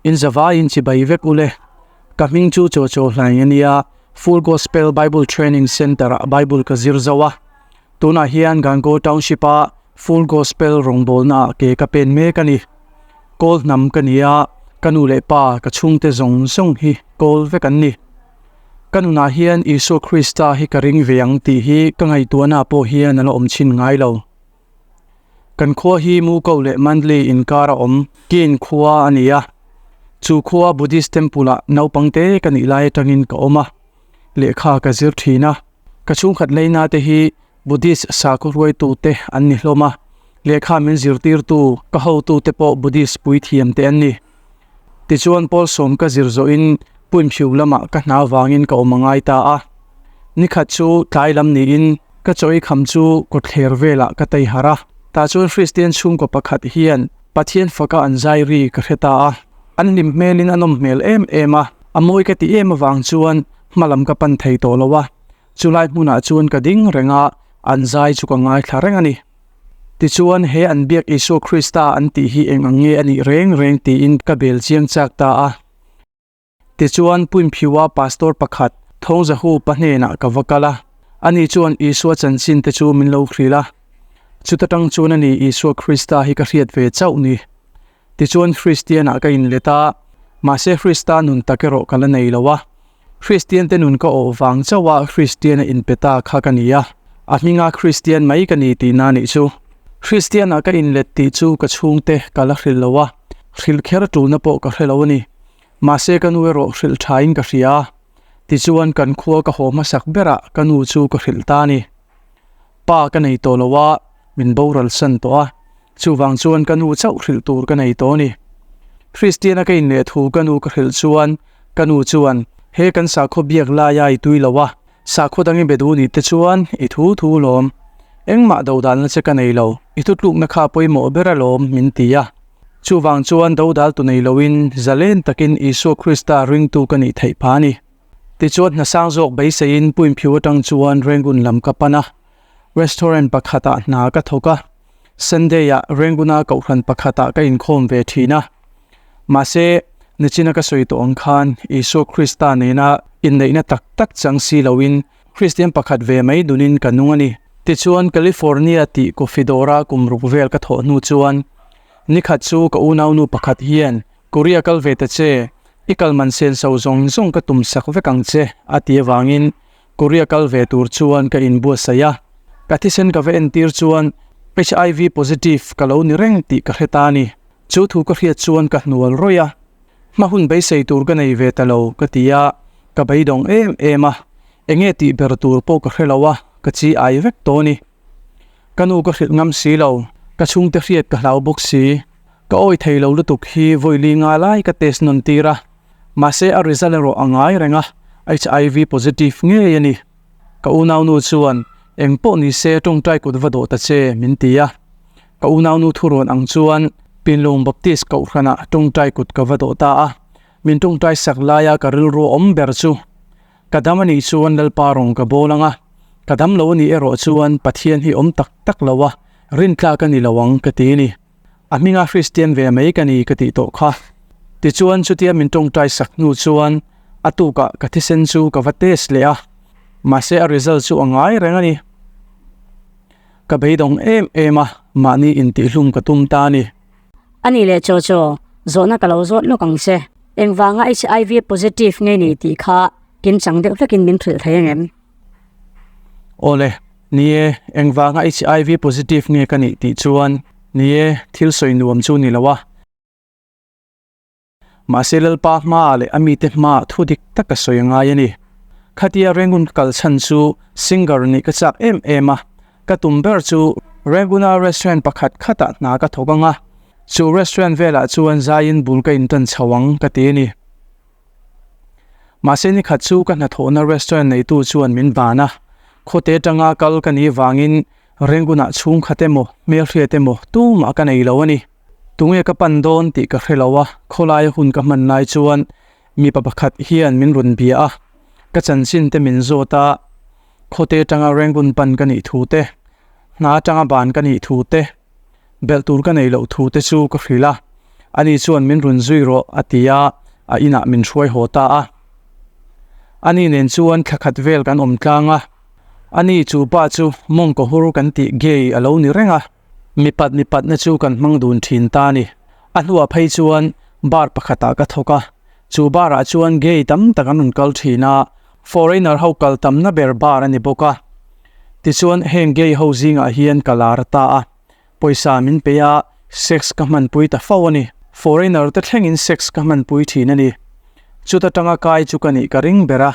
In zavaiin chibai vek ule. Ka hming chu Chaw Chaw Hlaing a nia, Full Gospel Bible Training Centre-ah Bible ka zir zo a. Tunah hian Gangaw Township-a Full Gospel rawngbawlnaah ke ka pen mek a ni. Kawl hnam ka ni a, ka nu leh pa, ka chhungte zawng zawng hi kawl vek an ni. Ka nunah hian Isua Krista hi ka ring ve ang tih hi ka ngaihtuahnaah pawh hian a la awm chhin ngai lo. Kan khua hi Muko leh Mandli inkar a awm Kin khua a ni a. Chu khua Buddhist temple ah naupang te ka nih lai atangin ka awm a, lehkha ka zir thin a. Ka chhungkhat leina te hi Buddhist sakhaw hruaitu te an ni hlawm a, lehkha min zirtirtu ka hotu te pawh Buddhist puithiam te an ni. Tichuan Pawlsawm ka zir zawhin Puinphiu lamah ka hna vangin ka awm a ngai ta a. Nikhat chu tlai lam niin ka chaw ei kham chu kawtthler velah ka tei harh a. Tah chuan Kristian chhungkaw pakhat hian Pathian faka an zai ri ka hre ta a. An hlim hmelin a nawm hmel em em a, a mawi ka ti em avang chuan hma lam ka pan thei tawh lo a. Chulai hmunah chuan ka ding reng a, an zai chu ka ngaithla reng a ni. Tichuan, he an biak Isua Krista an tih hi eng ang nge a nih reng reng tiin ka bel chiang chak ta a. Tichuan, Puinphiua pastor pakhat Thawngzahu pa hnenah ka va kal a, ani chuan Isua chanchin te chu min lo hrilh a. Chuta tang chuan a ni Isua Krista hi ka hriat ve chauh ni. Tichuan, Kristianah ka inlet a, mahse Krista nun tak erawh ka la nei lo a. Kristian te nun ka awh vang chauh a Kristian a inpe ta kha ka ni a, a hminga Kristian mai ka ni tihna nih chu. Kristian ah ka inlet tih chu ka chhungte ka la hrilh lo a, hrilh kher tulna pawh ka hre lo a ni. Mahse ka nu erawh hrilh thain ka hria a, tichuan kan khua ka haw hmasak berah ka nu chu ka hrilh ta a ni. Pa ka nei tawh lo a, min boral san tawh a, chuvang chuan ka nu chauh hrilh tur ka nei tawh a ni. Kristian a ka inleh thu ka nu ka hrilh chuan Ka nu chuan, He kan sakhaw biak laia i tui lo a, sakhaw dang i be duh nih te chuan i thu thu lawm. Engmah dodalna che ka nei lo, i thutlukna kha pawimawh ber alawm, min ti a. Chuvang chuan dodal tu nei loin zalen takin Isua Krista ringtu ka nih theih pha a ni. Tichuan hnasang zawk beiseiin Puinphiu atang chuan Rangoon lam ka pan a. Restaurant pakhatah hna ka thawk a, Sunday-ah Rangoon-a kohhran pakhatah ka inkhawm ve thin a. Mahse, nichina ka sawi tawh ang khan Isua Krista nena inneihna tak tak chang si loin Kristian pakhat ve mai dunin ka nung a ni. Tichuan, California tih coffee dawra kum ruk vel ka thawh hnu chuan nikhat chu ka unaunu pakhat hian Korea kal ve ta che, i kal man senso zawng zawng ka tum sak vek ang che a ti avangin Korea kal ve tur chuan ka inbuatsaih a, ka thisen ka va entir chuan HIV positive ka lo ni reng tih ka hre ta a ni. Chu thu ka hriat chuan ka hnual rawih a, hma hun beisei tur ka nei ve ta lo ka ti a, ka beidawng em em a, enge tih ber tur pawh ka hre lo a, ka chi ai vek tawh a ni. Ka nu ka hrilh ngam si lo, ka chhungte hriat ka hlau bawk si, ka awi thei lo lutuk hi vawi li nga lai ka test nawn tir a, mahse a result erawh a ngai reng a, HIV positive ngei a ni. Ka unaunu chuan eng pawh ni se tawngtai kut va dawh ta che min ti a. Ka unaunu thurawn ang chuan Pinlung Baptist Kohhranah tawngtai kut ka va dawh ta a, min tawngtai sak laia ka rilru awm ber chu ka dam a nih chuan Lalpa rawng ka bawl ang a, ka dam lo a nih erawh chuan Pathian hi awm tak tak lo a, rintlak a ni lo ang ka ti a ni. A hminga Kristian ve mai ka ni ka tih tawh kha. Tichuan chutia min tawngtai sak hnu chuan a tukah ka thisen chu ka va test leh a, mahse a result chu a ngai reng a ni. Ka beidawng em em a, mahni intihhlum ka tum ta a ni. A nih leh chaw chaw, zawhna ka lo zawt lawk ang che. Engvanga HIV positive nge ni tih kha kimchang deuh hlekin min hrilh thei angem? Awle, ni e, engvanga HIV positive nge ka nih tih chuan, ni e, thil sawi nuam chu ni lo a. Mahse Lalpa hmaah leh a mite hmaah thu dik tak a sawi a ngai a ni. Khatia Rangoon ka kal chhan chu singer nih ka chak em em a, ka tum ber chu Rangoon-a restaurant pakhat khatah hna ka thawk ang a, chu restaurant velah chuan zaiin bul ka intan chho ang ka ti a ni. Mahse nikhat chu ka hnathawhna restaurant neitu chuan min ban a, khawte atanga kal ka nih vangin Rangoon-ah chhungkhat emaw hmelhriat emaw tumah ka nei lo a ni. Tunge ka pan dawn tih ka hre lo a, khawlaia hun ka hman lai chuan mipa pakhat hian min rawn bia a, ka chanchin te min zawt a, khawte atanga Rangoon pan ka nih thu te, hna atanga ban ka nih thu te, belh tur ka nei loh thu te chu ka hrilh a. Ani chuan min rawn zui rawh a ti a, a inah min hruai haw ta a. Ani nen chuan thla khat vel kan awm tlang a. Ani chu pa chu mawngkaw hur kan tih gay a lo ni reng a. Mipat mipatna chu kan hmang dun thin ta a ni. A hnuah phei chuan bar pakhatah ka thawk a. Chu bar ah chuan gay tam tak an rawn kal thin a, foreigner ho kal tamna ber bar a ni bawk a. Tichuan heng gay ho zingah hian ka lar ta a. Pawisa min pe a, sex ka hmanpui ta fo a ni. Foreigner te thlengin sex ka hmanpui thin a ni. Chuta tanga kai chu ka nih ka ring ber a.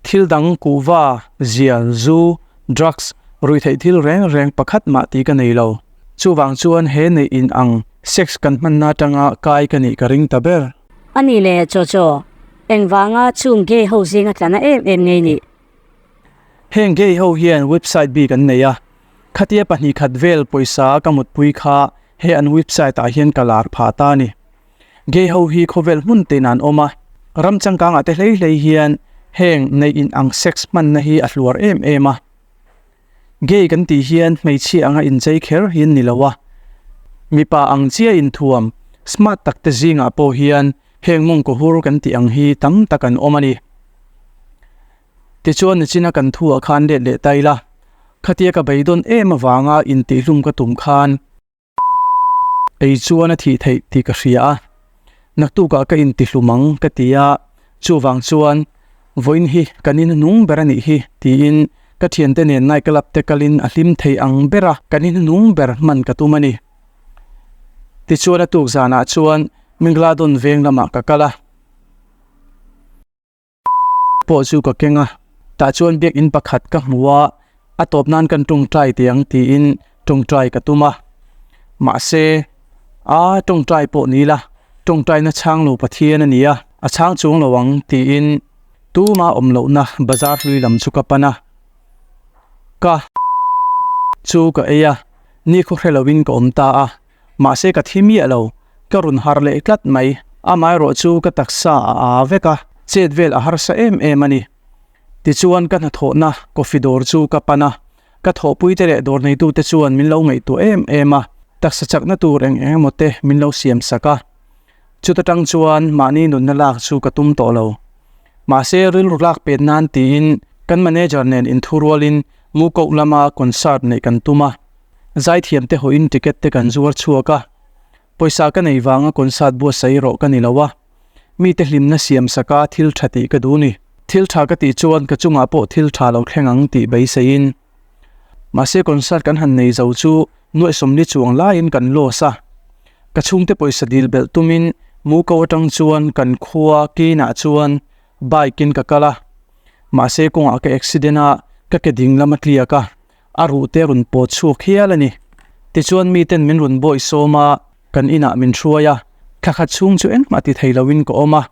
Thil dang kuhva, zial, zu, drugs, ruihtheih thil reng reng pakhat mah tih ka nei lo. Chuvang chuan he neih in ang sex kan hmanna atanga kai ka nih ka ring ta ber. A ni le, chaw chaw. Engvanga chung gay ho zinga tlana em em ngei nih? Heng gay ho hian website bik an nei a, Khatia 2 khat vel pawisa ka mutpui kha he an website ah hian ka lar phah ta a ni. Gay ho hi khawvel hmun tein an awm a, ram changkang ah te hlei hlei hian heng neih in ang sex hmanna hi a hluar em em a. Gay kan tih hian hmeichhia anga inchei kher hi an ni lo a, mipa ang chiah inthuam smart tak te zingah pawh hian heng mawngkaw hur kan tih ang hi tam tak an awm a ni. Tichuan nichina kan thuah khan let leh ta ila, khatia ka beidawn em avanga intihhlum ka tum khan ei chuan a thih theih tih ka hria a, naktukah ka intihlum ang ka ti a, chuvang chuan vawiin hi kan inhnung ber a nih hi tiin ka thiante nen night club te kalin a hlim thei ang bera kan inhnung ber hman ka tum a ni. Tichuan a tuk zanah chuan Mingladon veng lamah ka kal a. Pawh chu ka keng a, tah chuan biakinn pakhat ka hmu a, a tawp nan kan tawngtai teh ang tiin tawngtai ka tum a, mahse a tawngtai pawh ni la, tawngtaina chhang lo Pathian a ni a, a chhang chuang lo ang tiin tuma awm lohna bazar hlui lam chu ka pan a, ka chu ka ei a, nikhaw hre lovin ka awm ta a. Mahse ka thi miah lo, ka run har leh tlat mai. Amaherawh chu ka taksa a aa vek a, chet vel a harsa em em a ni. Tichuan ka hnathawhna coffee dawr chu ka pan a, ka thawhpuite leh dawr neitute chuan min lo ngaihtuah em em a, taksa chakna tur eng eng emaw te min lo siam sak a. Chuta tang chuan mahni nunna lak chu ka tum tawh lo. Mahse rilru lak pet nan tiin kan manager nen inthurualin Mukoh lama concert neih kan tum a. Zaithiam te hawiin ticket te kan zuar chhuak a, pawisa ka nei vanga concert buatsaih erawh ka ni lo a, mite hlimna siam saka thil tha tih ka duh ni. Thil tha ka tih chuan ka chungah pawh thil tha lo thleng ang tih beiseiin. Mahse concert kan han nei zo chu nuaih sawmli chuang laiin kan loss a, ka chhungte pawisa dil belh tumin Muko atang chuan kan khua Kinah chuan bike in ka kal a, mahse kawngah ka accident a, ka ke ding lam a tliak a. A ruh te rawn pawt chhuak hial a ni. Tichuan miten min rawn bawih sawm a, kan inah min hruai a, thla khat chhung chu engmah ti thei loin ka awm a.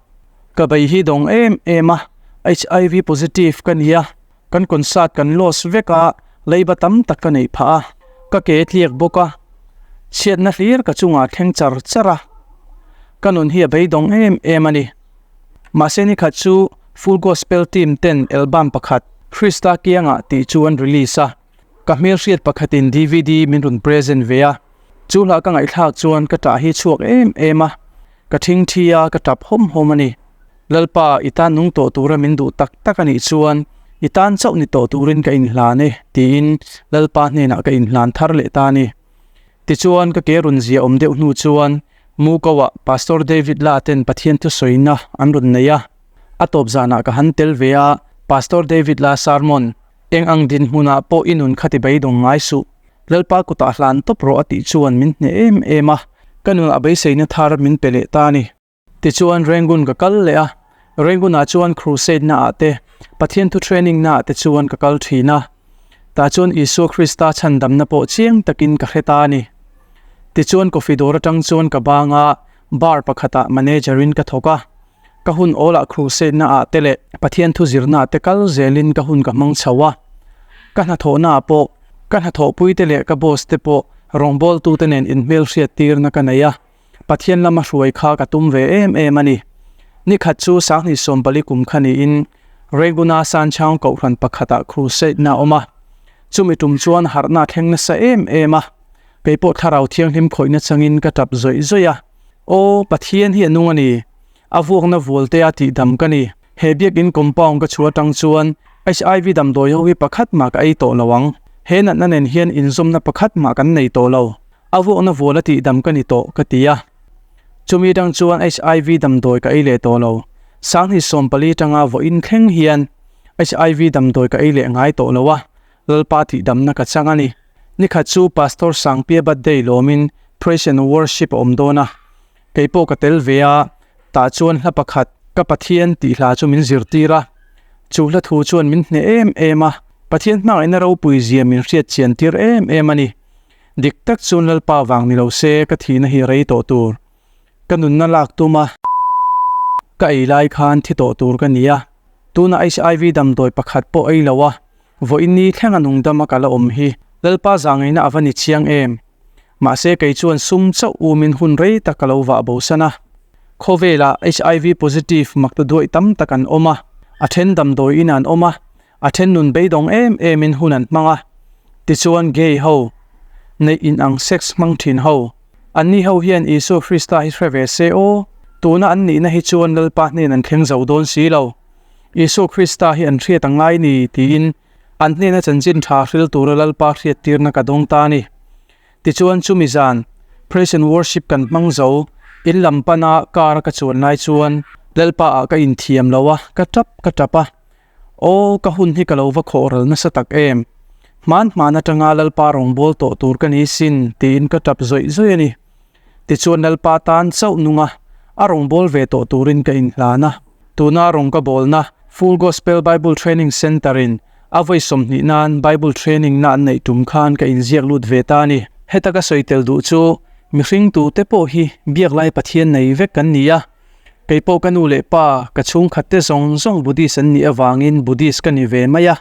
Ka bei hi dawng em em a, HIV positive ka ni a, kan concert kan loss vek a, leiba tam tak ka neih phah a, ka ke tliak bawk a, chhiatna hlir ka chungah thleng char char a, ka nun hi a beidawng em em a ni. Mahse ni khat chu Full Gospel Team ten album pakhat Krista Kiangah tih chu an release a, ka hmelhriat pakhatin dvd min rawn present ve a, chu hla ka ngaihthlak chuan ka ṭah hi chhuak em em a, ka ṭhingṭhi a, ka ṭap hawm hawm a ni. Lalpa, i tan nung tawh tura min duh tak tak a nih chuan i tan chauh ni tawh turin ka inhlan e, tiin Lalpa hnenah ka inhlan thar leh ta a ni. Tichuan, ka ke rawn zia awm deuh hnu chuan Muko-ah Pastor David La ten Pathian thusawina an rawn nei a. A tawp zanah ka han tel ve a, Pastor David La sermon, Eng ang dinhmunah pawh i nun kha ti beidawng ngai suh, Lalpa kutah hlan tawp rawh a tih chuan min hneh em em a, ka nunah beiseina thar min pe leh ta a ni. Tichuan Rangoon ka kal leh a, Rangoon-ah chuan crusade naah te, Pathian thu training naah te chuan ka kal thin a. Tah chuan Isua Krista chhandamna pawh chiang takin ka hre ta a ni. Tichuan coffee dawr atang chuan ka bang a, bar pakhatah manager in ka thawk a. Ka hun awlah crusade naah te leh Pathian thu zirnaah te kal zelin ka hun ka hmang chho a. Ka hnathawhnaah pawh ka hnathawhpui te leh ka boss te pawh rawngbawltute nen inhmelhriat tirna ka nei a. Pathian lama hruai kha ka tum ve em em a ni. Ni khat chu Sanghnih 40 kum kha niin Reguna Sanchang Kohhran pakhatah crusade na a awm a. Chumi tum chuan harhna a thleng nasa em em a. Kei pawh Thlarau Thianghlim khawihna changin ka tap zawih zawih a. Aw, Pathian hi a nung a ni. A vuakna vualte a tihdam ka ni. He biakinn compound ka chhuah atang chuan HIV damdawi ho hi pakhat mah ka ei tawh lo ang. He natna nen hian inzawmna pakhat mah kan nei tawh lo. A vuakna vual a tihdam ka ni tawh, ka ti a. Chumi atang chuan HIV damdawi ka ei leh tawh lo. Sanghnih 14 tanga vawiin thleng hian HIV damdawi ka ei leh ngai tawh lo a, Lalpa tihdamna ka chang a ni. Nikhat chu Pastor Sangpia birthday lawmin Praise and Worship a awm dawn a. Kei pawh ka tel ve a, tah chuan hla pakhat, Ka Pathian tih hla chu min zirtir a. Chu hla thu chuan min hneh em em a, Pathian hmangaihna ropui zia min hriat chian tir em em a ni. Dik tak chuan Lalpa vang ni lo se ka thihna hi rei tawh tur. Ka nunna lak tum a, ka ei lai khan thi tawh tur ka ni a. Tuna HIV damdawi pakhat pawh ei lo a, vawiin ni thlenga nungdama ka la awm hi Lalpa zangaihna a va ni chiang em? Mahse kei chuan sum chauh umin hun rei tak ka lo vah bosan a. Khawvelah HIV positive makta duaih tam tak an awm a, a then damdawiin an awm a, a then nun beidawng em emin hun an hmang a. Tichuan gay ho, neih inang sex hmang thin ho, anni ho hian Isua Krista hi hre ve se aw, tuna an nihna hi chuan Lalpa hnen an thleng zo dawn si lo. Isua Krista hi an hriat a ngai ni tiin An hnena chanchin tha hril tura Lalpa hriattirna ka dawng ta a ni. Tichuan chumi zan, Praise and Worship kan hmang zo, in lam pana car a ka chuan lai chuan Lalpa ah ka inthiam lo a, ka tap ka tap a. Aw, ka hun hi ka lo va khawh ral nasa tak em. Hman hman atanga Lalpa rawngbâwl tawh tur ka ni sin tiin ka tap zawih zawih a ni. Tichuan Lalpa tan chauh nunga a rawngbâwl ve tawh turin ka inhlan a. Tuna rawng ka bawlna Full Gospel Bible Training Centre in a vawi 20 nan Bible Training na an neih tum khan ka inziak lut ve ta a ni. Heta ka sawi tel duh chu mihring tute pawh hi biak lai Pathian nei vek kan ni a. Kei pawh ka nu leh pa, ka chhungkhat te zawng zawng Buddhist an nih avangin Buddhist ka ni ve mai a.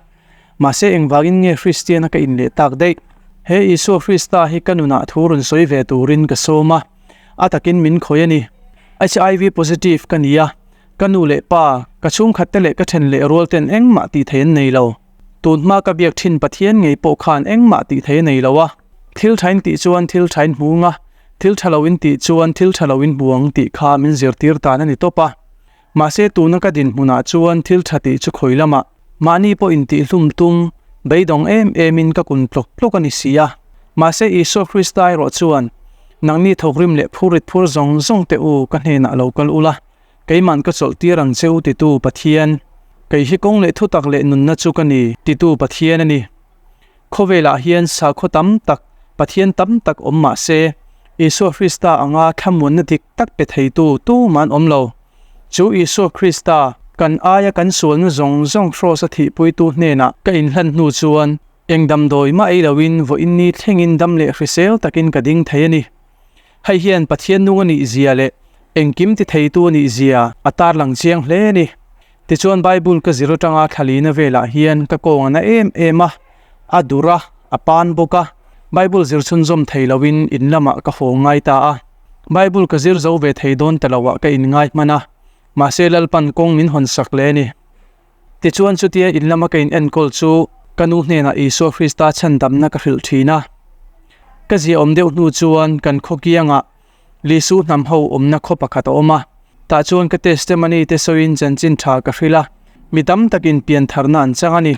Mahse engvangin nge Hristiana ka inleh tak daih? He Isua Krista hi ka nunah thu rawn sawi ve turin ka sawm a, a takin min khawih a ni. HIV positive ka ni a, ka nu leh pa, ka chhungkhat te leh ka then leh rual ten engmah tih thei an nei lo. Tun hma ka biak thin Pathian ngei pawh khan engmah tih thei a nei lo a. Thil thain tih chuan thil thain hmu ang a, thil tha loin tih chuan thil tha loin hmu ang tih kha min zirtir tan a ni tawp a. Mahse tuna ka dinhmunah chuan thil tha tih chu khawi lamah mahni pawh intihhlum tum beidawng em emin ka kun tlawk tlawk a ni si a. Mahse Isua Krista erawh chuan, Nangni thawkrim leh phurrit phur zawng zawng teh u ka hnenah lo kal ula, keiman ka chawlh tir ang che u titu Pathian, kei hi kawng leh thutak leh nunna chu ka ni titu Pathian a ni. Khawvelah hian sakhaw tam tak, Pathian tam tak awm mah se, Isua Krista anga thlamuanna dik tak pe theitu tuman awm lo. Chu Isua Krista, kan aia kan sualna zawng zawng kraws a thihpuitu hnenah ka inhlan hnu chuan, eng damdawi mah ei loin vawiin ni thlengin dam leh hrisel takin ka ding thei a ni. Hei hian Pathian nung a nih zia leh engkim ti theitu a nih zia a tarlang chiang hle a ni. Tichuan Bible ka zir atanga thlalina velah hian ka kawng a na em em a, a dur a, a pan bawk a, Bible zir chhunzawm thei loin in lamah ka haw ngai ta a. Bible ka zir zo ve thei dawn ta loah ka inngai hman a, mahse Lalpan kawng min hawn sak leh a ni. Tichuan chutia in lama ka in enkawl chu ka nu hnenah Isua Krista chhandamna ka hrilh thin a. Ka ziaawm deuh hnu chuan kan khaw kiangah Lisu hnam ho awmna khaw pakhat a awm a, tah chuan ka testimony te sawiin chanchin tha ka hrilh a, mi tam takin pian tharna an chang a ni.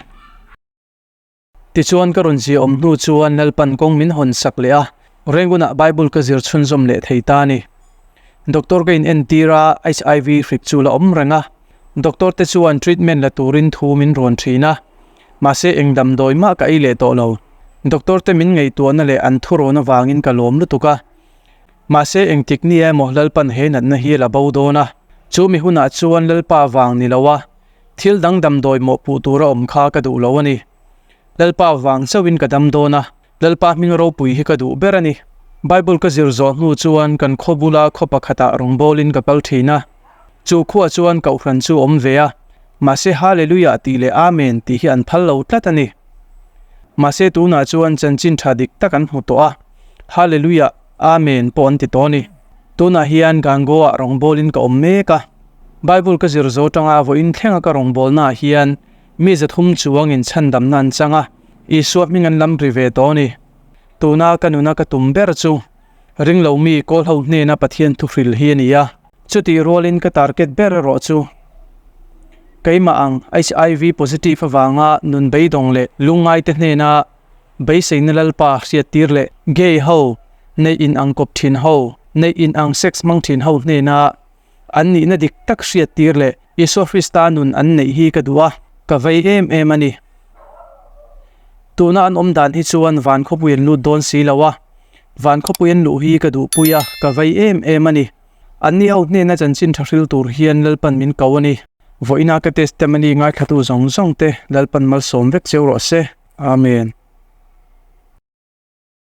Tichuan ka rawn ziaawm hnu chuan Lalpan kawng min hawn sak leh a, Rengunah Bible ka zir chhunzawm leh thei ta a ni. Doctor ka in entir a, HIV hrik chu la awm reng a, doctor te chuan treatment la turin thu min rawn thin a, mahse eng damdawi mah ka ei leh tawh lo. Doctor te min ngaihtuahna leh an thurawn avangin ka lawm lutuk a, Mahse engtik ni emaw Lalpan he natna hi a la bo dawn a, chu mi hunah chuan Lalpa vang ni lo a, thil dang damdawi mawhpuh tura awm kha ka duh lo a ni. Lalpa vang chauhin ka dam dawn a, Lalpa hming ropui hi ka duh ber a ni. Bible ka zir zawh hnu chuan kan khaw bula khaw pakhatah rawngbawlin ka kal thin a, chu khuah chuan kohhran chu awm ve a, mahse Hallelujah tih leh Amen tih hi an phal lo tlat a ni. Mahse tunah chuan chanchin tha dik tak an hmu tawh a, Hallelujah, Amen pawh an ti tawh a ni. Tunah hian Gango-ah rawngbawlin ka awm mek a. Bible ka zir zo tanga vawiin thlenga ka rawngbawlnaah hian mi 300 chuangin chhandamna an chang a, Isua hming an lam ri ve tawh a ni. Tuna ka nuna ka tum ber chu. Ringlo mi kawl ho hnena Pathian thuhril hi a ni a. Chutih rualin ka target ber erawh chu keimah ang HIV positive avanga nun beidawng leh lungngaite hnena beiseina Lalpa hriattir leh gay ho, neih in ang kawp thin ho, neih in ang sex hmang thin ho hnena an nihna dik tak hriattir leh Isua Krista nun an neih hi ka duh a, ka vei em em a ni. Tuna an awm dan hi chuan van khawpui an lut dawn si lo a, van khawpui an luh hi ka duhpui a, ka vei em em a ni. Anni ho hnena chanchin tha hril tur hian Lalpan min ko a ni. Vawiina ka testimony ngaithlatu zawng zawng te Lalpan malsawm vek cheu rawh se. Amen.